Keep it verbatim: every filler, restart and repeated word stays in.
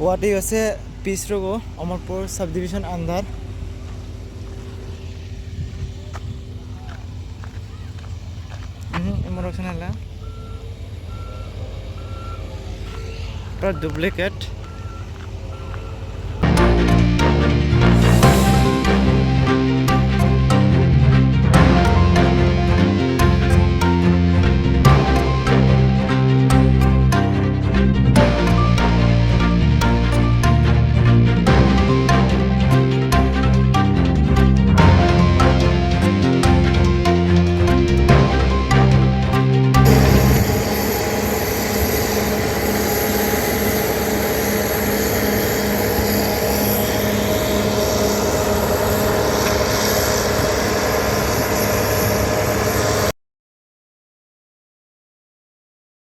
Guwahati o se piece rogo Amarpur subdivision under. Mhm, imorok sana la. Pura duplicate.